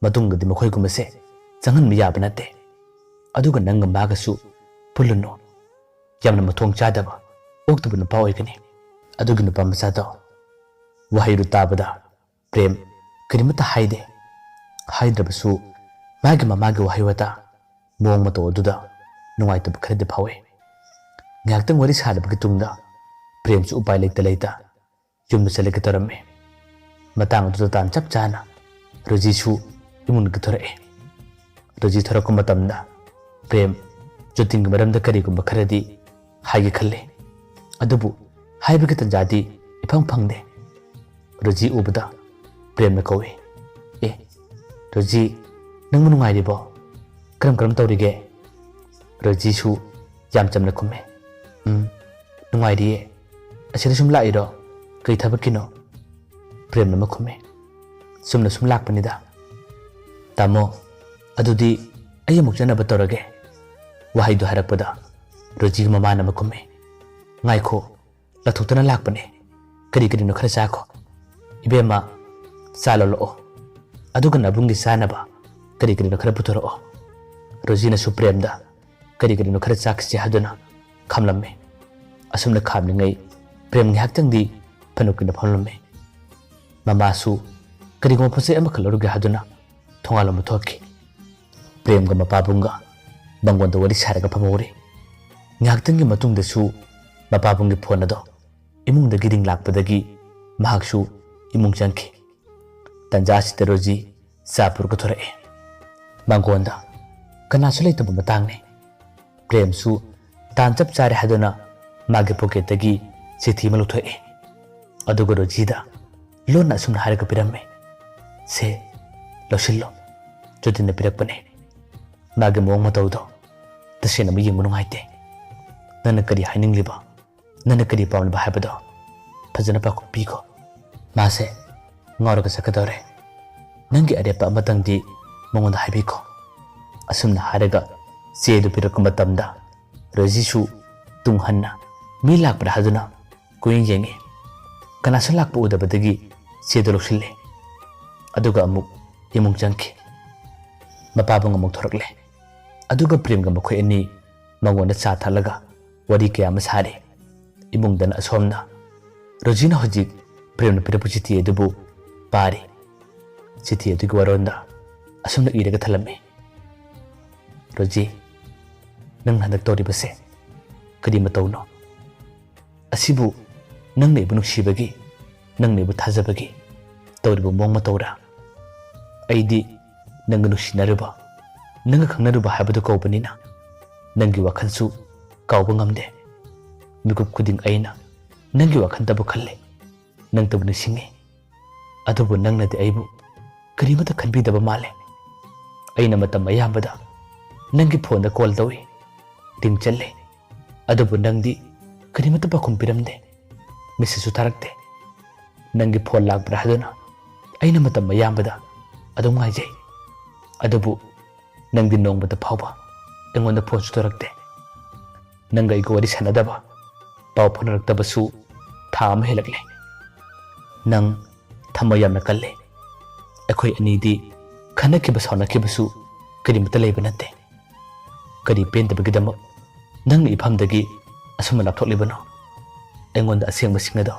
ꯃꯇꯨꯡꯗꯗꯤ ꯃꯈꯣꯏꯒꯨꯝꯕꯁꯦ ꯆꯪꯍꯟꯕ ꯌꯥꯕ ꯅꯠꯇꯦ꯫ ꯑꯗꯨꯒ ꯅꯪꯒ ꯃꯥꯒꯁꯨ ꯄꯨꯜꯂꯨꯅꯨ꯫ ꯌꯥꯝꯅ ꯃꯊꯣꯡ ꯆꯥꯗꯕ, ꯑꯣꯛꯇꯕ ꯅꯨꯄꯥ ꯑꯣꯏꯒꯅꯤ꯫ ꯑꯗꯨꯒꯤ ꯅꯨꯄꯥ ꯃꯆꯥꯗꯣ ꯋꯥꯍꯩꯗꯨ ꯇꯥꯕꯗ ꯄ꯭ꯔꯦꯝ ꯀꯔꯤꯃꯠꯇ ꯍꯥꯏꯗꯦ꯫ ꯍꯥꯏꯗ꯭ꯔꯕꯁꯨ ꯃꯥꯒꯤ ꯃꯃꯥꯒꯤ ꯋꯥꯍꯩ ꯋꯥꯇꯥ, ꯃꯑꯣꯡ ꯃꯇꯧ ꯑꯗꯨꯗ ꯅꯨꯡꯉꯥꯏꯇꯕ ꯈꯔꯗꯤ ꯐꯥꯎꯏ꯫ ꯉꯥꯏꯍꯥꯛꯇꯪ ꯋꯥꯔꯤ ꯁꯥꯔꯕꯒꯤ ꯇꯨꯡꯗ ꯄ꯭ꯔꯦꯝꯁꯨ ꯎꯄꯥꯏ ꯂꯩꯇ ꯂꯩꯇ ꯌꯨꯝꯗ ꯆꯠꯂꯒꯦ ꯇꯧꯔꯝꯃꯤ꯫ ꯃꯇꯥꯡ ꯑꯗꯨꯗ ꯇꯥꯟ ꯆꯞ ꯆꯥꯅ ꯔꯣꯖꯤꯁꯨ ꯏꯃꯨꯡꯗꯒꯤ ꯊꯣꯔꯛꯑꯦ꯫ ꯔꯣꯖꯤ ꯊꯣꯔꯛꯄ ꯃꯇꯝꯗ ꯄ꯭ꯔꯦꯝ ꯖꯣꯇꯤꯟꯒꯤ ꯃꯔꯝꯗ ꯀꯔꯤꯒꯨꯝꯕ ꯈꯔꯗꯤ ꯍꯥꯏꯒꯦ ꯈꯜꯂꯤ꯫ ꯑꯗꯨꯕꯨ ꯍꯥꯏꯕꯒꯤ ꯇꯟꯖꯥꯗꯤ ꯏꯐꯪ ꯐꯪꯗꯦ꯫ ꯔꯣꯖꯤ ꯎꯕꯗ ꯄ꯭ꯔꯦꯝꯅ ꯀꯧꯏ, "ꯑꯦ, ꯔꯣꯖꯤ, ꯅꯪꯕꯨ ꯅꯨꯡꯉꯥꯏꯔꯤꯕꯣ? ꯀꯔꯝ ꯀꯔꯝ ꯇꯧꯔꯤꯒꯦ?" ꯔꯣꯖꯤꯁꯨ ꯌꯥꯝ ꯆꯝꯅ ꯈꯨꯝꯃꯤ, "ꯎꯝ, ꯅꯨꯡꯉꯥꯏꯔꯤꯌꯦ꯫ ꯑꯁꯤꯗ ꯁꯨꯝ ꯂꯥꯛꯏꯔꯣ? ꯀꯩ ꯊꯕꯛꯀꯤꯅꯣ?" ꯄ꯭ꯔꯦꯝꯅ ꯑꯃ ꯈꯨꯝꯃꯤ, "ꯆꯨꯝꯅ ꯁꯨꯝ ꯂꯥꯛꯄꯅꯤꯗ꯫ ꯇꯥꯃꯣ, ꯑꯗꯨꯗꯤ ꯑꯩ ꯑꯃꯨꯛ ꯆꯠꯅꯕ ꯇꯧꯔꯒꯦ꯫" ꯋꯥꯍꯩꯗꯨ ꯍꯥꯏꯔꯛꯄꯗ ꯔꯣꯖꯤꯒꯤ ꯃꯃꯥꯅ ꯑꯃ ꯈꯨꯝꯃꯤ, "ꯉꯥꯏꯈꯣ, ꯂꯥꯊꯣꯛꯇꯅ ꯂꯥꯛꯄꯅꯦ꯫ ꯀꯔꯤ ꯀꯔꯤꯅꯣ ꯈꯔ ꯆꯥꯈꯣ꯫ ꯏꯕꯦꯝꯃ, ꯆꯥ ꯂꯣꯜꯂꯛꯑꯣ꯫ ꯑꯗꯨꯒ ꯅꯕꯨꯡꯒꯤ ꯆꯥꯅꯕ ꯀꯔꯤ ꯀꯔꯤꯅꯣ ꯈꯔ ꯄꯨꯊꯣꯔꯛꯑꯣ꯫" ꯔꯣꯖꯤꯅꯁꯨ ꯄ꯭ꯔꯦꯝꯗ ꯀꯔꯤ ꯀꯔꯤꯅꯣ ꯈꯔ ꯆꯥꯈꯤꯁꯦ ꯍꯥꯏꯗꯨꯅ ꯈꯥꯝꯂꯝꯃꯤ꯫ ꯑꯁꯨꯝꯅ ꯈꯥꯝꯂꯤꯉꯩ ꯄ꯭ꯔꯦꯝ ꯉꯥꯏꯍꯥꯛꯇꯪꯗꯤ ꯐꯅ ꯀꯨꯏꯅ ꯐꯝꯂꯝꯃꯤ꯫ ꯃꯃꯥꯁꯨ ꯀꯔꯤꯒꯨꯝꯕ ꯄꯣꯠ ꯆꯩ ꯑꯃꯈꯛ ꯂꯧꯔꯨꯒꯦ ꯍꯥꯏꯗꯨꯅ ꯊꯣꯡꯒꯥꯜꯂꯣꯝꯗ ꯊꯣꯛꯈꯤ꯫ ꯄ꯭ꯔꯦꯝꯒ ꯃꯄꯥꯕꯨꯡꯒ ꯃꯉꯣꯟꯗ ꯋꯥꯔꯤ ꯁꯥꯔꯒ ꯐꯝꯍꯧꯔꯤ꯫ ꯉꯥꯏꯍꯥꯛꯇꯪꯒꯤ ꯃꯇꯨꯡꯗꯁꯨ ꯃꯄꯥꯕꯨꯡꯒꯤ ꯐꯣꯟ ꯑꯗꯣ ꯏꯃꯨꯡꯗꯒꯤ ꯔꯤꯡ ꯂꯥꯛꯄꯗꯒꯤ ꯃꯍꯥꯛꯁꯨ ꯏꯃꯨꯡ ꯆꯪꯈꯤ꯫ ꯇꯟꯖꯥ ꯑꯁꯤꯗ ꯔꯣꯖꯤ ꯆꯥ ꯄꯨꯔꯒ ꯊꯣꯔꯛꯑꯦ꯫ ꯃꯉꯣꯟꯗ ꯀꯅꯥꯁꯨ ꯂꯩꯇꯕ ꯃꯇꯥꯡꯅꯤ꯫ ꯄ꯭ꯔꯦꯝꯁꯨ ꯇꯥꯟ ꯆꯞ ꯆꯥꯔꯦ ꯍꯥꯏꯗꯨꯅ ꯃꯥꯒꯤ ꯄꯣꯀꯦꯠꯇꯒꯤ ꯆꯤꯊꯤ ꯑꯃ ꯂꯧꯊꯣꯛꯑꯦ꯫ ꯑꯗꯨꯒ ꯔꯣꯖꯤꯗ ꯂꯣꯟꯅ ꯑꯁꯨꯝꯅ ꯍꯥꯏꯔꯒ ꯄꯤꯔꯝꯃꯦ, "ꯁꯦ, ꯂꯧꯁꯤꯜꯂꯣ, ꯖꯣꯇꯤꯟꯅ ꯄꯤꯔꯛꯄꯅꯦ꯫" ꯃꯥꯒꯤ ꯃꯑꯣꯡ ꯃꯇꯧꯗꯣ ꯇꯁꯦꯡꯅ ꯑꯃ ꯌꯦꯡꯕ ꯅꯨꯡꯉꯥꯏꯇꯦ꯫ ꯅꯪꯅ ꯀꯔꯤ ꯍꯥꯏꯅꯤꯡꯂꯤꯕ? ꯅꯪꯅ ꯀꯔꯤ ꯄꯥꯝꯂꯤꯕ ꯍꯥꯏꯕꯗꯣ ꯐꯖꯅ ꯄꯥꯎꯈꯨꯝ ꯄꯤꯈꯣ꯫ ꯃꯥꯁꯦ ꯉꯥꯎꯔꯒ ꯆꯠꯀꯗꯧꯔꯦ꯫ ꯅꯪꯒꯤ ꯑꯔꯦꯞꯄ ꯑꯃꯇꯪꯗꯤ ꯃꯉꯣꯟꯗ ꯍꯥꯏꯕꯤꯈꯣ꯫ ꯑꯁꯨꯝꯅ ꯍꯥꯏꯔꯒ ꯆꯦꯗꯨ ꯄꯤꯔꯛꯄ ꯃꯇꯝꯗ ꯔꯣꯖꯤꯁꯨ ꯇꯨꯡ ꯍꯟꯅ ꯃꯤ ꯂꯥꯛꯄ꯭ꯔꯥ ꯍꯥꯏꯗꯨꯅ ꯀꯣꯏꯌꯦꯡ ꯌꯦꯡꯉꯤ꯫ ꯀꯅꯥꯁꯨ ꯂꯥꯛꯄ ꯎꯗꯕꯗꯒꯤ ꯆꯦꯗꯨ ꯂꯧꯁꯤꯜꯂꯦ꯫ ꯑꯗꯨꯒ ꯑꯃꯨꯛ ꯏꯃꯨꯡ ꯆꯪꯈꯤ꯫ ꯃꯄꯥꯕꯨꯡ ꯑꯃꯨꯛ ꯊꯣꯔꯛꯂꯦ꯫ ꯑꯗꯨꯒ ꯄ꯭ꯔꯦꯝꯒ ꯃꯈꯣꯏ ꯑꯅꯤ ꯃꯉꯣꯟꯗ ꯆꯥ ꯊꯛꯂꯒ ꯋꯥꯔꯤ ꯀꯌꯥ ꯑꯃ ꯁꯥꯔꯤ꯫ ꯏꯃꯨꯡꯗꯅ ꯑꯁꯣꯝꯅ ꯔꯣꯖꯤꯅ ꯍꯧꯖꯤꯛ ꯄ꯭ꯔꯦꯝꯅ ꯄꯤꯔꯛꯄ ꯆꯤꯊꯤ ꯑꯗꯨꯕꯨ ꯄꯥꯔꯤ꯫ ꯆꯤꯊꯤ ꯑꯗꯨꯒꯤ ꯋꯥꯔꯣꯟꯗ ꯑꯁꯨꯝꯅ ꯏꯔꯒ ꯊꯝꯂꯝꯃꯤ: "ꯔꯣꯖꯤ, ꯅꯪ ꯍꯟꯗꯛ ꯇꯧꯔꯤꯕꯁꯦ ꯀꯔꯤ ꯃꯇꯧꯅꯣ? ꯑꯁꯤꯕꯨ ꯅꯪꯅ ꯑꯩꯕꯨ ꯅꯨꯡꯁꯤꯕꯒꯤ, ꯅꯪꯅ ꯑꯩꯕꯨ ꯊꯥꯖꯕꯒꯤ ꯇꯧꯔꯤꯕ ꯃꯑꯣꯡ ꯃꯇꯧꯔꯥ? ꯑꯩꯗꯤ ꯅꯪꯒ ꯅꯨꯡꯁꯤꯅꯔꯨꯕ, ꯅꯪꯒ ꯈꯪꯅꯔꯨꯕ ꯍꯥꯏꯕꯗꯨ ꯀꯧꯕꯅꯤꯅ ꯅꯪꯒꯤ ꯋꯥꯈꯜꯁꯨ ꯀꯥꯎꯕ ꯉꯝꯗꯦ꯫ ꯃꯤꯀꯨꯞ ꯈꯨꯗꯤꯡ ꯑꯩꯅ ꯅꯪꯒꯤ ꯋꯥꯈꯜꯇꯕꯨ ꯈꯜꯂꯦ, ꯅꯪꯇꯕꯨ ꯅꯤꯡꯁꯤꯡꯉꯤ꯫ ꯑꯗꯨꯕꯨ ꯅꯪꯅꯗꯤ ꯑꯩꯕꯨ ꯀꯔꯤꯃꯠꯇ ꯈꯟꯕꯤꯗꯕ ꯃꯥꯜꯂꯦ꯫ ꯑꯩꯅ ꯃꯇꯝ ꯑꯌꯥꯝꯕꯗ ꯅꯪꯒꯤ ꯐꯣꯟꯗ ꯀꯣꯜ ꯇꯧꯏ, ꯔꯤꯡ ꯆꯠꯂꯦ, ꯑꯗꯨꯕꯨ ꯅꯪꯗꯤ ꯀꯔꯤꯃꯠꯇ ꯄꯥꯎꯈꯨꯝ ꯄꯤꯔꯝꯗꯦ, ꯃꯦꯁꯦꯖꯁꯨ ꯊꯥꯔꯛꯇꯦ꯫ ꯅꯪꯒꯤ ꯐꯣꯟ ꯂꯥꯛꯄ꯭ꯔꯥ ꯍꯥꯏꯗꯨꯅ ꯑꯩꯅ ꯃꯇꯝ ꯑꯌꯥꯝꯕꯗ ꯑꯗꯨꯝ ꯉꯥꯏꯖꯩ꯫ ꯑꯗꯨꯕꯨ ꯅꯪꯗꯤ ꯅꯣꯡꯃꯇ ꯐꯥꯎꯕ ꯑꯩꯉꯣꯟꯗ ꯐꯣꯟꯁꯨ ꯇꯧꯔꯛꯇꯦ꯫ ꯅꯪꯒ ꯑꯩꯒ ꯋꯥꯔꯤ ꯁꯥꯟꯅꯗꯕ, ꯄꯥꯎ ꯐꯥꯎꯅꯔꯛꯇꯕꯁꯨ ꯊꯥ ꯑꯃ ꯍꯦꯜꯂꯛꯂꯦ꯫ ꯅꯪ ꯊꯃꯣꯏ ꯌꯥꯝꯅ ꯀꯜꯂꯦ꯫ ꯑꯩꯈꯣꯏ ꯑꯅꯤꯗꯤ ꯈꯟꯅꯈꯤꯕ ꯁꯥꯎꯅꯈꯤꯕꯁꯨ ꯀꯔꯤꯃꯠꯇ ꯂꯩꯕ ꯅꯠꯇꯦ꯫ ꯀꯔꯤ ꯄꯦꯟꯗꯕꯒꯤꯗꯃꯛ ꯅꯪꯅ ꯏꯐꯝꯗꯒꯤ ꯑꯁꯨꯝꯅ ꯂꯥꯞꯊꯣꯛꯂꯤꯕꯅꯣ? ꯑꯩꯉꯣꯟꯗ ꯑꯁꯦꯡꯕꯁꯤꯡ ꯑꯗꯣ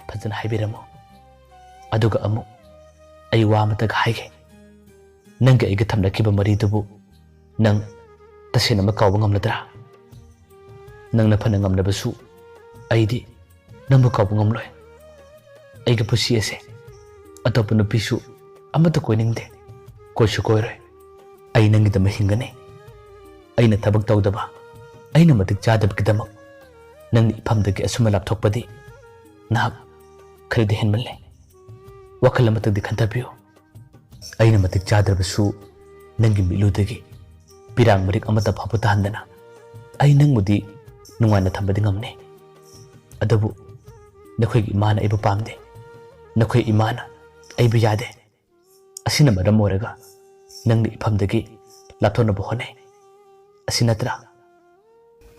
ꯐꯖꯅ ꯍꯥꯏꯕꯤꯔꯝꯃꯨ꯫ ꯑꯗꯨꯒ ꯑꯃꯨꯛ ꯑꯩ ꯋꯥ ꯑꯃꯇꯒ ꯍꯥꯏꯒꯦ꯫ ꯅꯪꯒ ꯑꯩꯒ ꯊꯝꯅꯈꯤꯕ ꯃꯔꯤꯗꯨꯕꯨ ꯅꯪ ꯇꯁꯦꯡꯅꯃꯛ ꯀꯥꯎꯕ ꯉꯝꯂꯗ꯭ꯔꯥ? ꯅꯪꯅ ꯐꯅ ꯉꯝꯂꯕꯁꯨ ꯑꯩꯗꯤ ꯅꯪꯕꯨ ꯀꯥꯎꯕ ꯉꯝꯂꯣꯏ꯫ ꯑꯩꯒꯤ ꯄꯨꯟꯁꯤ ꯑꯁꯦ ꯑꯇꯣꯞꯄ ꯅꯨꯄꯤꯁꯨ ꯑꯃꯠꯇ ꯀꯣꯏꯅꯤꯡꯗꯦ, ꯀꯣꯏꯁꯨ ꯀꯣꯏꯔꯣꯏ꯫ ꯑꯩ ꯅꯪꯒꯤꯗꯃꯛ ꯍꯤꯡꯒꯅꯤ꯫ ꯑꯩꯅ ꯊꯕꯛ ꯇꯧꯗꯕ, ꯑꯩꯅ ꯃꯇꯤꯛ ꯆꯥꯗꯕꯒꯤꯗꯃꯛ ꯅꯪꯅ ꯏꯐꯝꯗꯒꯤ ꯑꯁꯨꯝꯅ ꯂꯥꯞꯊꯣꯛꯄꯗꯤ ꯅꯍꯥꯛ ꯈꯔꯗꯤ ꯍꯦꯟꯃꯜꯂꯦ꯫ ꯋꯥꯈꯜ ꯑꯃꯇꯪꯗꯤ ꯈꯟꯊꯕꯤꯌꯨ꯫ ꯑꯩꯅ ꯃꯇꯤꯛ ꯆꯥꯗ꯭ꯔꯕꯁꯨ ꯅꯪꯒꯤ ꯃꯤꯠꯂꯨꯗꯒꯤ ꯄꯤꯔꯥꯡ ꯃꯔꯤꯛ ꯑꯃꯠꯇ ꯐꯥꯎꯕ ꯇꯥꯍꯟꯗꯅ ꯑꯩ ꯅꯪꯕꯨꯗꯤ ꯅꯨꯡꯉꯥꯏꯅ ꯊꯝꯕꯗꯤ ꯉꯝꯅꯤ꯫ ꯑꯗꯨꯕꯨ ꯅꯈꯣꯏꯒꯤ ꯏꯃꯥꯅ ꯑꯩꯕꯨ ꯄꯥꯝꯗꯦ꯫ ꯅꯈꯣꯏ ꯏꯃꯥꯅ ꯑꯩꯕꯨ ꯌꯥꯗꯦ꯫ ꯑꯁꯤꯅ ꯃꯔꯝ ꯑꯣꯏꯔꯒ ꯅꯪꯅ ꯏꯐꯝꯗꯒꯤ ꯂꯥꯞꯊꯣꯛꯅꯕ ꯍꯣꯠꯅꯩ꯫ ꯑꯁꯤ ꯅꯠꯇ꯭ꯔꯥ?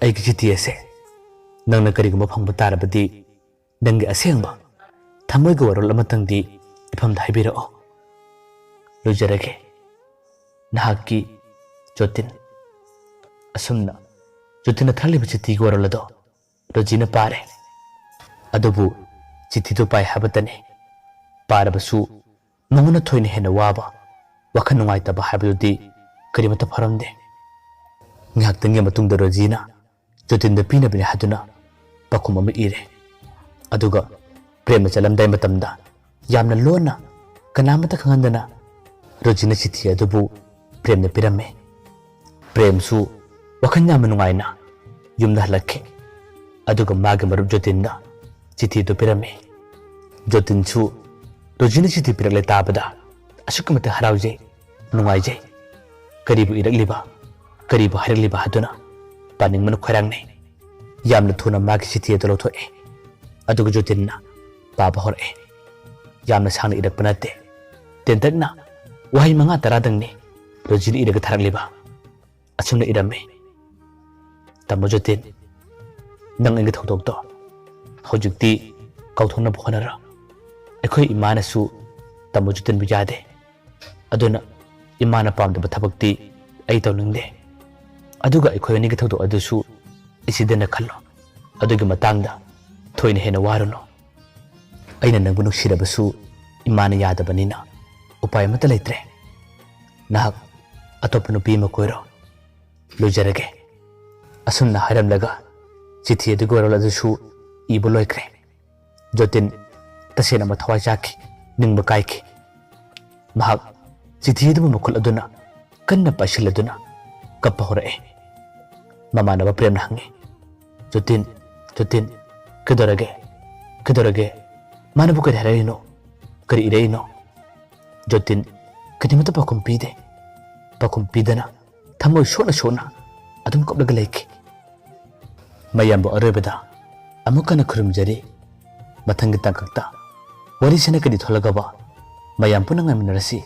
ꯑꯩꯒꯤ ꯆꯤꯊꯤ ꯑꯁꯦ ꯅꯪꯅ ꯀꯔꯤꯒꯨꯝꯕ ꯐꯪꯕ ꯇꯥꯔꯕꯗꯤ ꯅꯪꯒꯤ ꯑꯁꯦꯡꯕ ꯊꯃꯣꯏꯒꯤ ꯋꯥꯔꯣꯜ ꯑꯃꯇꯪꯗꯤ ꯏꯐꯝꯗ ꯍꯥꯏꯕꯤꯔꯛꯑꯣ꯫ ꯂꯣꯏꯖꯔꯒꯦ꯫ ꯅꯍꯥꯛꯀꯤ ꯖꯣꯇꯤꯟ꯫ ꯑꯁꯨꯝꯅ ꯖꯣꯇꯤꯟꯅ ꯊꯥꯔꯛꯂꯤꯕ ꯆꯤꯊꯤꯒꯤ ꯋꯥꯔꯣꯜ ꯑꯗꯣ ꯔꯣꯖꯤꯅ ꯄꯥꯔꯦ꯫ ꯑꯗꯨꯕꯨ ꯆꯤꯊꯤꯗꯨ ꯄꯥꯏ ꯍꯥꯏꯕꯇꯅꯤ꯫ ꯄꯥꯔꯕꯁꯨ ꯃꯉꯣꯟꯗ ꯊꯣꯏꯅ ꯍꯦꯟꯅ ꯋꯥꯕ, ꯋꯥꯈꯜ ꯅꯨꯡꯉꯥꯏꯇꯕ ꯍꯥꯏꯕꯗꯨꯗꯤ ꯀꯔꯤꯃꯠꯇ ꯐꯥꯎꯔꯝꯗꯦ꯫ ꯉꯥꯏꯍꯥꯛꯇꯪꯒꯤ ꯃꯇꯨꯡꯗ ꯔꯣꯖꯤꯅ ꯖꯣꯇꯤꯟꯗ ꯄꯤꯅꯕꯅꯤ ꯍꯥꯏꯗꯨꯅ ꯄꯥꯎꯈꯨꯝ ꯑꯃ ꯏꯔꯦ꯫ ꯑꯗꯨꯒ ꯄ꯭ꯔꯦꯝꯅ ꯆꯠꯂꯝꯗꯥꯏ ꯃꯇꯝꯗ ꯌꯥꯝꯅ ꯂꯣꯟꯅ, ꯀꯅꯥꯃꯠꯇ ꯈꯪꯍꯟꯗꯅ ꯔꯣꯖꯤꯅ ꯆꯤꯊꯤ ꯑꯗꯨꯕꯨ ꯄ꯭ꯔꯦꯝꯗ ꯄꯤꯔꯝꯃꯤ꯫ ꯄ꯭ꯔꯦꯝꯁꯨ ꯋꯥꯈꯜ ꯌꯥꯝꯅ ꯅꯨꯡꯉꯥꯏꯅ ꯌꯨꯝꯗ ꯍꯜꯂꯛꯈꯤ꯫ ꯑꯗꯨꯒ ꯃꯥꯒꯤ ꯃꯔꯨꯞ ꯖꯣꯇꯤꯟꯗ ꯆꯤꯊꯤ ꯑꯗꯨ ꯄꯤꯔꯝꯃꯤ꯫ ꯖꯣꯇꯤꯟꯁꯨ ꯔꯣꯖꯤꯅ ꯆꯤꯊꯤ ꯄꯤꯔꯛꯂꯦ ꯇꯥꯕꯗ ꯑꯁꯨꯛꯀꯤ ꯃꯇꯤꯛ ꯍꯔꯥꯎꯖꯩ, ꯅꯨꯡꯉꯥꯏꯖꯩ꯫ ꯀꯔꯤꯕꯨ ꯏꯔꯛꯂꯤꯕ, ꯀꯔꯤꯕꯨ ꯍꯥꯏꯔꯛꯂꯤꯕ ꯍꯥꯏꯗꯨꯅ ꯄꯥꯅꯤꯡꯕꯅ ꯈꯣꯏꯔꯥꯡꯅꯩ꯫ ꯌꯥꯝꯅ ꯊꯨꯅ ꯃꯥꯒꯤ ꯆꯤꯊꯤ ꯑꯗꯨ ꯂꯧꯊꯣꯛꯑꯦ꯫ ꯑꯗꯨꯒ ꯖꯣꯇꯤꯟꯅ ꯄꯥꯕ ꯍꯧꯔꯛꯑꯦ꯫ ꯌꯥꯝꯅ ꯁꯥꯡꯅ ꯏꯔꯛꯄ ꯅꯠꯇꯦ꯫ ꯇꯦꯟꯇꯛꯅ ꯋꯥꯍꯩ ꯃꯉꯥ ꯇꯔꯥꯗꯪꯅꯤ ꯔꯣꯖꯤꯅ ꯏꯔꯒ ꯊꯥꯔꯛꯂꯤꯕ꯫ ꯑꯁꯨꯝꯅ ꯏꯔꯝꯃꯤ, "ꯇꯥꯃꯣ ꯖꯣꯇꯤꯟ, ꯅꯪ ꯑꯩꯒꯤ ꯊꯧꯗꯣꯛꯇꯣ ꯍꯧꯖꯤꯛꯇꯤ ꯀꯥꯎꯊꯣꯛꯅꯕ ꯍꯣꯠꯅꯔꯣ꯫ ꯑꯩꯈꯣꯏ ꯏꯃꯥꯅꯁꯨ ꯇꯥꯃꯣ ꯖꯣꯇꯤꯟꯕꯨ ꯌꯥꯗꯦ꯫ ꯑꯗꯨꯅ ꯏꯃꯥꯅ ꯄꯥꯝꯗꯕ ꯊꯕꯛꯇꯤ ꯑꯩ ꯇꯧꯅꯤꯡꯗꯦ꯫ ꯑꯗꯨꯒ ꯑꯩꯈꯣꯏ ꯑꯅꯤꯒꯤ ꯊꯧꯗꯣꯛ ꯑꯗꯨꯁꯨ ꯑꯩ ꯁꯤꯗꯅ ꯈꯜꯂꯣ꯫ ꯑꯗꯨꯒꯤ ꯃꯇꯥꯡꯗ ꯊꯣꯏꯅ ꯍꯦꯟꯅ ꯋꯥꯔꯨꯅꯨ꯫ ꯑꯩꯅ ꯅꯪꯕꯨ ꯅꯨꯡꯁꯤꯔꯕꯁꯨ ꯏꯃꯥꯅ ꯌꯥꯗꯕꯅꯤꯅ ꯎꯄꯥꯏ ꯑꯃꯠꯇ ꯂꯩꯇ꯭ꯔꯦ꯫ ꯅꯍꯥꯛ ꯑꯇꯣꯞꯄ ꯅꯨꯄꯤ ꯑꯃ ꯀꯣꯏꯔꯣ꯫ ꯂꯣꯏꯖꯔꯒꯦ꯫" ꯑꯁꯨꯝꯅ ꯍꯥꯏꯔꯝꯂꯒ ꯆꯤꯊꯤ ꯑꯗꯨꯒꯤ ꯋꯥꯔꯣꯜ ꯑꯗꯨꯁꯨ ꯏꯕ ꯂꯣꯏꯈ꯭ꯔꯦ꯫ ꯖꯣꯇꯤꯟ ꯇꯁꯦꯡꯅ ꯃꯊꯋꯥꯏ ꯆꯥꯛꯈꯤ, ꯅꯤꯡꯕ ꯀꯥꯏꯈꯤ꯫ ꯃꯍꯥꯛ ꯆꯤꯊꯤ ꯑꯗꯨꯕꯨ ꯃꯈꯨꯠ ꯑꯗꯨꯅ ꯀꯟꯅ ꯄꯥꯏꯁꯤꯜꯂꯗꯨꯅ ꯀꯞꯄ ꯍꯧꯔꯛꯑꯦ꯫ ꯃꯃꯥꯟꯅꯕ ꯄ꯭ꯔꯦꯝꯅ ꯍꯪꯉꯤ, "ꯖꯣꯇꯤꯟ, ꯖꯣꯇꯤꯟ, ꯀꯩꯗꯧꯔꯒꯦ? ꯀꯩꯗꯧꯔꯒꯦ? ꯃꯥꯅꯕꯨ ꯀꯔꯤ ꯍꯥꯏꯔꯛꯏꯅꯣ? ꯀꯔꯤ ꯏꯔꯛꯏꯅꯣ?" ꯖꯣꯇꯤꯟ ꯀꯔꯤꯃꯠꯇ ꯄꯥꯎꯈꯨꯝ ꯄꯤꯗꯦ꯫ ꯄꯥꯎꯈꯨꯝ ꯄꯤꯗꯅ ꯊꯃꯣꯏ ꯁꯣꯛꯅ ꯁꯣꯛꯅ ꯑꯗꯨꯝ ꯀꯞꯂꯒ ꯂꯩꯈꯤ꯫ ꯃꯌꯥꯝꯕꯨ ꯑꯔꯣꯏꯕꯗ ꯑꯃꯨꯛ ꯍꯟꯅ ꯈꯨꯔꯨꯝꯖꯔꯤ꯫ ꯃꯊꯪꯒꯤ ꯇꯥꯡꯀꯛꯇ ꯋꯥꯔꯤꯁꯤꯅ ꯀꯔꯤ ꯊꯣꯛꯂꯒꯕ ꯃꯌꯥꯝ ꯄꯨꯟꯅ ꯉꯥꯏꯃꯤꯟꯅꯔꯁꯤ꯫